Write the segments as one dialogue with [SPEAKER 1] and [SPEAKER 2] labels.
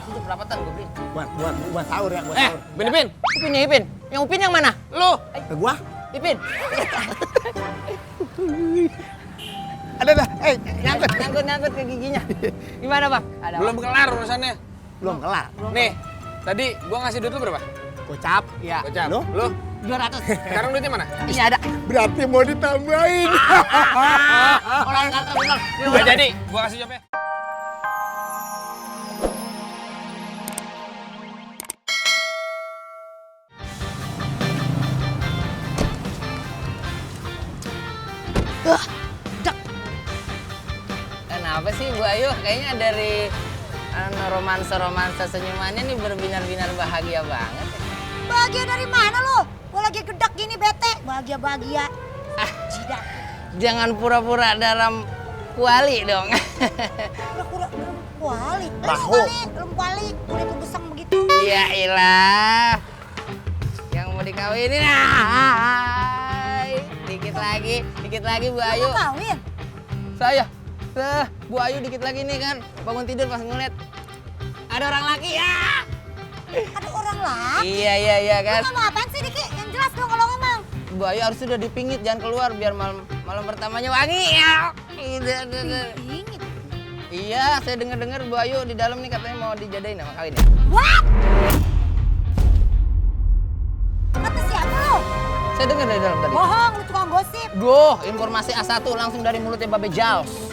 [SPEAKER 1] Itu pendapatan gue beli.
[SPEAKER 2] Buat sahur ya, buat sahur.
[SPEAKER 1] Ipin. Ipinnya Ipin. Yang Upin yang mana? Lu.
[SPEAKER 2] Ke gua?
[SPEAKER 1] Ipin.
[SPEAKER 2] Ada.
[SPEAKER 1] Nyangkut ke giginya. Gimana, Bang? Ada.
[SPEAKER 3] Belum kelar urusannya.
[SPEAKER 2] Belum kelar.
[SPEAKER 3] Nih, tadi gua ngasih duit lu berapa?
[SPEAKER 2] Gocap.
[SPEAKER 1] Iya.
[SPEAKER 3] Gocap.
[SPEAKER 2] Lu?
[SPEAKER 3] Lu?
[SPEAKER 1] 200.
[SPEAKER 3] Sekarang duitnya mana?
[SPEAKER 1] Ini ada.
[SPEAKER 2] Berarti mau ditambahin.
[SPEAKER 1] Orang kata bilang.
[SPEAKER 3] Gak jadi, gua kasih jawabnya.
[SPEAKER 1] Kenapa sih Bu Ayu? Kayaknya dari romansa senyumannya nih berbinar-binar bahagia banget.
[SPEAKER 4] Bahagia dari mana lo? Gue lagi gedak gini bete. Bahagia. Jidat.
[SPEAKER 1] Jangan pura-pura dalam kuali dong.
[SPEAKER 4] Pura-pura kuali.
[SPEAKER 2] Bahu.
[SPEAKER 4] Belum kuali. Kulit lu besang begitu.
[SPEAKER 1] Ya ilah. Yang mau dikawinin. Dikit lagi Bu Ayu.
[SPEAKER 4] Lu kawin?
[SPEAKER 1] Saya. Bu Ayu dikit lagi nih kan. Bangun tidur pas ngeliat. Ada orang laki ya.
[SPEAKER 4] Ada orang laki.
[SPEAKER 1] Iya kan.
[SPEAKER 4] Lu ngomong apaan sih Diki? Yang jelas dong kalau ngomong.
[SPEAKER 1] Bu Ayu harus sudah dipingit, jangan keluar biar malam pertamanya wangi ya.
[SPEAKER 4] Dingin.
[SPEAKER 1] Iya, saya dengar Bu Ayu di dalam nih katanya mau dijodohin sama kawin ya.
[SPEAKER 4] What? Kata siapa lo?
[SPEAKER 1] Saya dengar dari dalam tadi.
[SPEAKER 4] Bohong, lu tukang gosip.
[SPEAKER 1] Duh, informasi A1 langsung dari mulutnya Babe Jaws.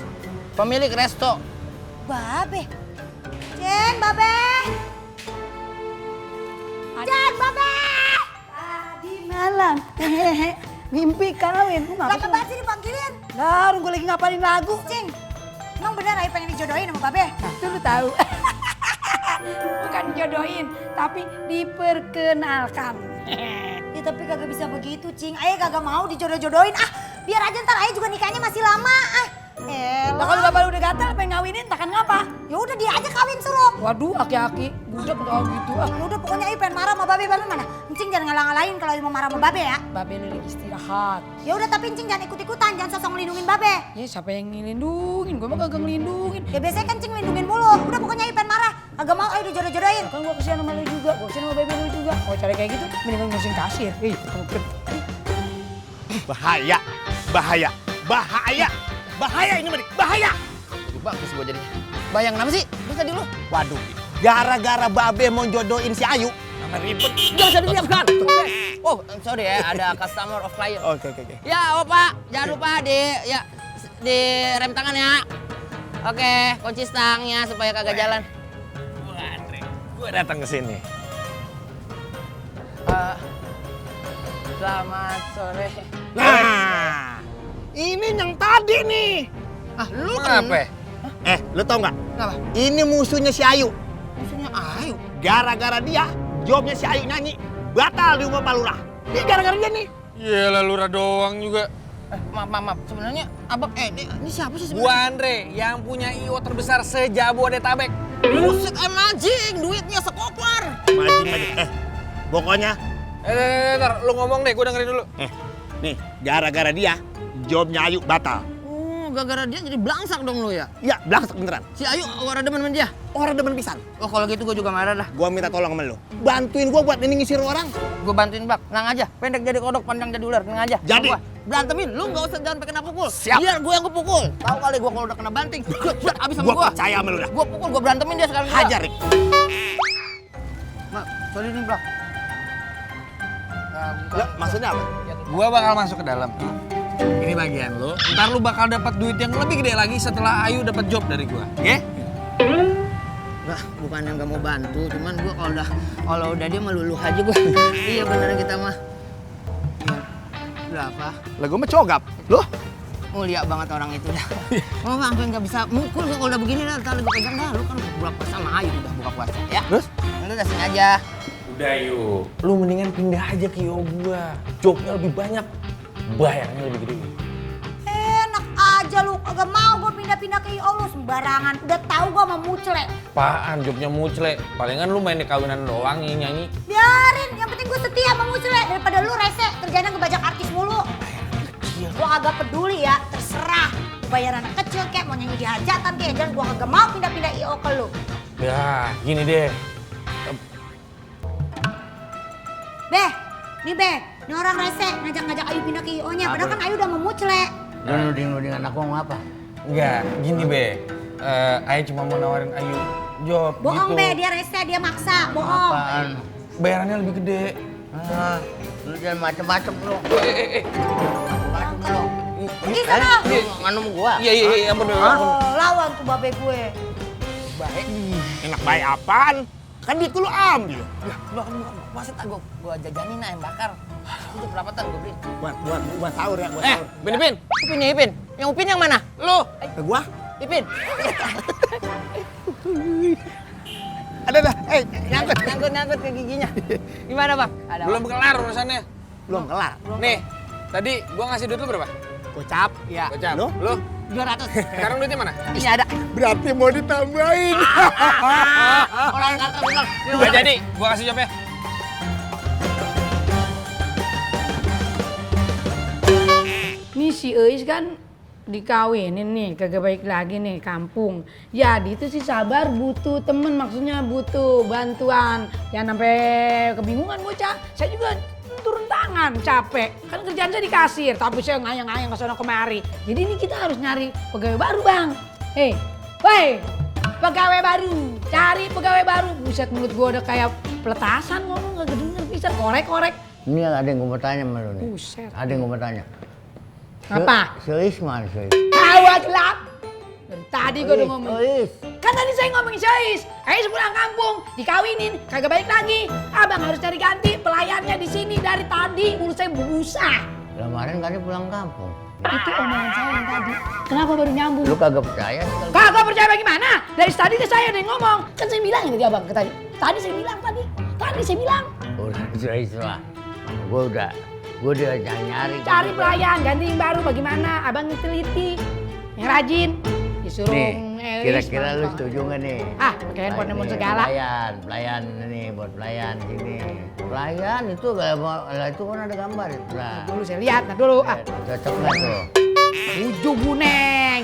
[SPEAKER 1] Pemilik resto.
[SPEAKER 4] Babe. Jen, Babe. Jen, Babe.
[SPEAKER 5] Tadi malam, mimpi kawin. Lu
[SPEAKER 4] Lama
[SPEAKER 5] ngapa
[SPEAKER 4] banget sih dipanggilin.
[SPEAKER 5] Baru gue lagi ngapalin lagu.
[SPEAKER 4] Cing, emang bener Ayu pengen dijodohin sama Babe?
[SPEAKER 5] Nah, itu lu tahu. Bukan jodohin, tapi diperkenalkan.
[SPEAKER 4] Ya tapi kagak bisa begitu, Cing. Ayu kagak mau dijodoh-jodohin. Ah, biar aja ntar Ayu juga nikahnya masih lama. Ah,
[SPEAKER 5] Nah, kalau bapak lu udah gatal pengen ngawinin, takkan ngapa?
[SPEAKER 4] Ya udah dia aja kawin suruh.
[SPEAKER 5] Waduh, aki-aki, budak tau gitu.
[SPEAKER 4] Ya udah pokoknya Ayu pengen marah sama Babe. Babe mana? Encing jangan ngalah-ngalahin kalau Ayu mau marah sama Babe ya.
[SPEAKER 5] Babe lu lagi istirahat.
[SPEAKER 4] Ya udah tapi Encing jangan ikut-ikutan, jangan sosok ngelindungin Babe.
[SPEAKER 5] Ya siapa yang ngelindungin? Gue mah kagak ngelindungin.
[SPEAKER 4] Ya biasanya kan Encing ngelindungin mulu. Udah pokoknya Ayu pengen marah. Kagak mau Ayu dijodoh-jodohin.
[SPEAKER 5] Kan gue kesian sama lu juga, gue kesian sama babe lu juga. Kalau cara kayak gitu, mendingan ngurusin kasir.
[SPEAKER 2] Bahaya ini Madik, bahaya.
[SPEAKER 1] Bagus gua jadinya. Bayang kenapa sih? Terus tadi lu.
[SPEAKER 2] Waduh, gara-gara Babe mau jodohin si Ayu. Nama ribet.
[SPEAKER 1] Jangan bisa didiamkan. Oh, sorry ya, ada customer of client.
[SPEAKER 2] Oke.
[SPEAKER 1] Ya, Opa, jangan lupa di rem tangan ya. Oke, kunci stangnya supaya kagak jalan.
[SPEAKER 2] Gue datang ke sini.
[SPEAKER 1] Selamat sore.
[SPEAKER 2] Nah, ini yang tadi nih.
[SPEAKER 1] Ah, lu
[SPEAKER 3] Kenapa?
[SPEAKER 2] Lu tau nggak?
[SPEAKER 1] Kenapa?
[SPEAKER 2] Ini musuhnya si Ayu.
[SPEAKER 1] Musuhnya Ayu.
[SPEAKER 2] Gara-gara dia, jobnya si Ayu nyanyi batal di rumah Pak Lurah. Ini gara-gara dia nih.
[SPEAKER 3] Yelah lurah doang juga.
[SPEAKER 1] Maaf. Sebenarnya Abang ini siapa sih
[SPEAKER 3] Gua
[SPEAKER 1] sebenarnya?
[SPEAKER 3] Andre yang punya IO terbesar se-Jabodetabek.
[SPEAKER 1] Buset, anjing, duitnya sekopar.
[SPEAKER 2] Majing. Pokoknya,
[SPEAKER 3] Ntar lu ngomong deh, gua dengerin dulu.
[SPEAKER 2] nih gara-gara dia, jobnya Ayu batal.
[SPEAKER 1] Oh, gara-gara dia jadi belangsak dong lu ya?
[SPEAKER 2] Ya, belangsak beneran.
[SPEAKER 1] Si Ayu orang demen sama dia?
[SPEAKER 2] Orang demen pisan.
[SPEAKER 1] Oh, kalau gitu gue juga marah dah.
[SPEAKER 2] Gua minta tolong sama lu. Bantuin gua buat ini ngisir orang.
[SPEAKER 1] Gue bantuin Bak, tenang aja. Pendek jadi kodok, panjang jadi ular, tenang aja.
[SPEAKER 2] Jadi?
[SPEAKER 1] Gua berantemin, lu nggak usah jangan kena pukul.
[SPEAKER 2] Siap.
[SPEAKER 1] Biar gue yang kepukul. Tahu kali gue kalau udah kena banting, abis sama
[SPEAKER 2] Gua
[SPEAKER 1] gue.
[SPEAKER 2] percaya sama lu dah.
[SPEAKER 1] Gue pukul, gue berantemin dia sekarang.
[SPEAKER 2] Hajar, Rik.
[SPEAKER 1] Mak, sorry nih Bak.
[SPEAKER 2] Ya, maksudnya apa?
[SPEAKER 3] Gua bakal masuk ke dalam. Ini bagian lu. Ntar lu bakal dapat duit yang lebih gede lagi setelah Ayu dapat job dari gua. Oke?
[SPEAKER 1] Nah, bukan yang gak mau bantu, cuman gue kalau udah dia meluluh aja gue. Iya bener kita mah. Berapa?
[SPEAKER 2] Lah gua mah cogap. Lu?
[SPEAKER 1] Mulia banget orang itu dah. Oh, sampai nggak bisa mukul gue kalau udah begini dah. Ntar gue pegang dah. Lu kan buka puasa sama Ayu udah buka puasa ya.
[SPEAKER 2] Terus?
[SPEAKER 1] Lu udah sini aja.
[SPEAKER 3] Udah yuk. Lu mendingan pindah aja ke IO gua. Jobnya lebih banyak. Bayarnya lebih gede.
[SPEAKER 4] Enak aja lu. Kagak mau gue pindah-pindah ke IO lu sembarangan. Udah tahu gue sama mucle.
[SPEAKER 3] Apaan jobnya mucle? Palingan lu main di kawinan doang nyanyi.
[SPEAKER 4] Biarin, yang penting gue setia sama mucle. Daripada lu rese, kerjanya ngebajak artis mulu. Gue agak peduli ya, terserah. Bayar anak kecil kek, mau nyanyi di hajatan kek. Jangan gue kagak mau pindah-pindah IO ke lu.
[SPEAKER 3] Ya, gini deh.
[SPEAKER 4] Beh, nih Beh, ini orang rese ngajak-ngajak Ayu pindah ke IO-nya. Padahal kan Ayu udah mau mucle.
[SPEAKER 1] Lu nuding-nuding anak gua ngapa?
[SPEAKER 3] Enggak, gini Be. Ayo cuma mau nawarin Ayu job
[SPEAKER 4] Bohong
[SPEAKER 3] gitu.
[SPEAKER 4] Beh, dia rese, dia maksa, bohong.
[SPEAKER 1] Apaan?
[SPEAKER 3] Bayarannya lebih gede.
[SPEAKER 1] Ah, lu jangan macem-macem lu. Macem lu.
[SPEAKER 4] Pergi sana.
[SPEAKER 1] Lu nganum gua.
[SPEAKER 3] Iya, ampun.
[SPEAKER 4] Lawan tuh babe gue.
[SPEAKER 2] Enak baik apaan? Kan duit lu ambil.
[SPEAKER 1] Masa tak gua jajanin ayam bakar. Itu berapa tan gua beli?
[SPEAKER 2] Buat sahur ya, buat sahur.
[SPEAKER 3] Ipin.
[SPEAKER 1] Ipin ya Ipin. Yang Upin yang mana?
[SPEAKER 3] Lu.
[SPEAKER 2] Ke gua?
[SPEAKER 1] Ipin.
[SPEAKER 2] Ada.
[SPEAKER 1] Nyangkut ke giginya. Gimana bang? Ada
[SPEAKER 3] Belum kelar urusannya.
[SPEAKER 2] Belum kelar.
[SPEAKER 3] Nih, tadi gua ngasih duit lu berapa?
[SPEAKER 2] Gocap. Ya.
[SPEAKER 3] Gocap.
[SPEAKER 2] Lu?
[SPEAKER 3] Lu?
[SPEAKER 1] 200.
[SPEAKER 3] Sekarang duitnya mana?
[SPEAKER 1] Ini ada.
[SPEAKER 2] Berarti mau ditambahin.
[SPEAKER 1] Orang kata bilang.
[SPEAKER 3] Gak jadi, gua kasih jawabnya.
[SPEAKER 5] Nih si Eis kan dikawinin nih, kagak baik lagi nih kampung. Jadi itu si Sabar butuh temen, maksudnya butuh bantuan. Jangan sampai kebingungan bocah. Saya juga turun tangan, capek. Kan kerjaan saya di kasir, tapi saya ngayang-ngayang ke sana kemari. Jadi ini kita harus nyari pegawai baru, Bang. Woi, pegawai baru. Cari pegawai baru. Buset, mulut gua udah kayak peletasan ngomong, kagak denger bisa korek-korek.
[SPEAKER 1] Ini ada yang gua mau tanya sama lu nih.
[SPEAKER 5] Buset.
[SPEAKER 1] Ada yang gua mau tanya.
[SPEAKER 5] Apa?
[SPEAKER 1] Seis mana Seis?
[SPEAKER 5] Awas lah. Dari tadi gue udah ngomong.
[SPEAKER 1] Seis.
[SPEAKER 5] Kan tadi saya ngomongin Seis. Pulang kampung, dikawinin, kagak balik lagi. Abang harus cari ganti pelayannya di sini dari tadi. Mulut saya busa.
[SPEAKER 1] Kemarin kan dia pulang kampung.
[SPEAKER 5] Itu omongan saya yang tadi. Kenapa baru nyambung?
[SPEAKER 1] Lu kagak percaya?
[SPEAKER 5] Kagak percaya bagaimana? Dari tadi saya udah ngomong. Kan saya bilang tadi abang ke tadi. Tadi saya bilang tadi. Tadi saya bilang.
[SPEAKER 1] Udah Seis lah. Gua udah nyari.
[SPEAKER 5] Cari pelayan, ganti yang baru bagaimana? Abang teliti. Yang rajin. Disuruh
[SPEAKER 1] Nih, kira-kira lu setuju nggak nih?
[SPEAKER 5] pakai handphone segala.
[SPEAKER 1] Pelayan nih buat pelayan sini. Pelayan itu itu kan ada gambar itu lah.
[SPEAKER 5] Dulu saya lihat, nah dulu.
[SPEAKER 1] Cocok nggak tuh?
[SPEAKER 5] Uju buneng.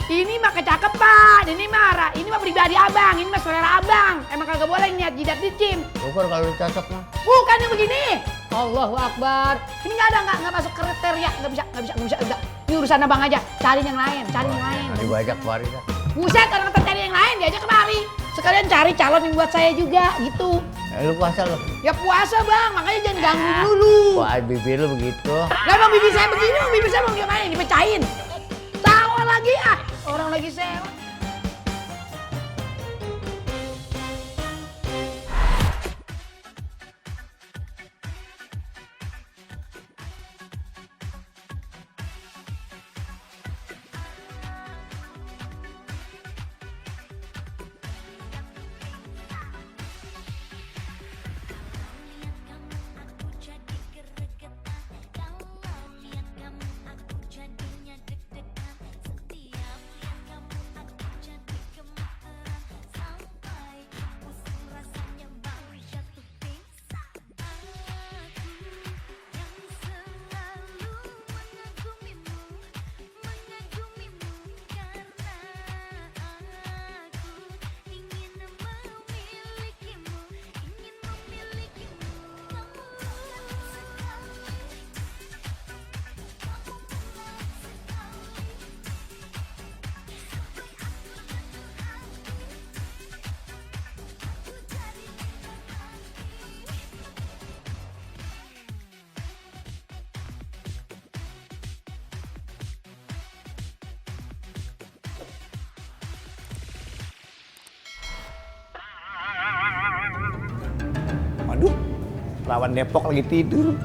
[SPEAKER 5] Ini mah kecakapan, ini marah. Ini mah pribadi abang, ini mah selera abang. Emang kagak boleh niat jidat di gym.
[SPEAKER 1] Syukur kalau lu cocok mah.
[SPEAKER 5] Bukan yang begini. Allahu Akbar. Ini nggak masuk kriteria, nggak bisa. Ini urusan abang aja. Cari yang lain.
[SPEAKER 1] Nanti bajak kemarin dah.
[SPEAKER 5] Buset, orang kata cari yang lain, diajak kemari. Sekalian cari calon yang buat saya juga, gitu.
[SPEAKER 1] Lu puasa lu?
[SPEAKER 5] Ya puasa bang, makanya jangan ganggu dulu.
[SPEAKER 1] Wah, bibir lu begitu.
[SPEAKER 5] Lah bang, bibir saya begini, bibir saya mau gimana? Dipecahin. Tawa lagi orang lagi sewa.
[SPEAKER 2] Waduh, lawan Depok lagi tidur.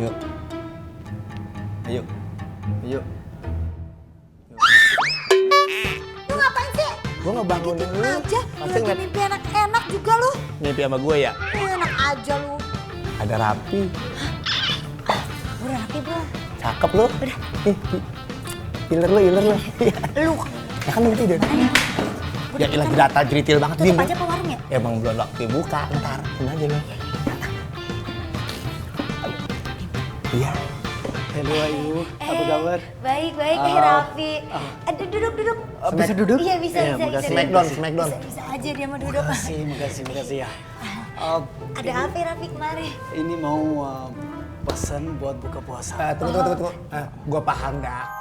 [SPEAKER 2] Yuk. Ayo.
[SPEAKER 4] Lu ngapain sih?
[SPEAKER 2] Gua ngebangunin lu.
[SPEAKER 4] Aja,
[SPEAKER 2] Pasti
[SPEAKER 4] lagi
[SPEAKER 2] ngeliat
[SPEAKER 4] mimpi enak juga lu.
[SPEAKER 2] mimpi sama gue ya.
[SPEAKER 4] Enak aja lu.
[SPEAKER 2] Ada rapi.
[SPEAKER 4] Udah rapi bro.
[SPEAKER 2] Cakep lu. Iler lu.
[SPEAKER 4] Lu
[SPEAKER 2] Ya kan lu tidur. Ya lagi data jeritil banget.
[SPEAKER 4] tutup aja ke warung ya?
[SPEAKER 2] Emang belum waktu buka, ntar. Ini aja lu. Iya.
[SPEAKER 6] Halo Ayu, apa kabar?
[SPEAKER 4] Baik, Raffi. Aduh, duduk.
[SPEAKER 6] Bisa duduk?
[SPEAKER 4] Iya, bisa.
[SPEAKER 1] Smackdown.
[SPEAKER 4] Bisa aja dia mau duduk.
[SPEAKER 6] Makasih ya.
[SPEAKER 4] Ada apa ya, Raffi kemarin?
[SPEAKER 6] Ini mau pesan buat buka puasa.
[SPEAKER 1] Tunggu. Gue paham dah.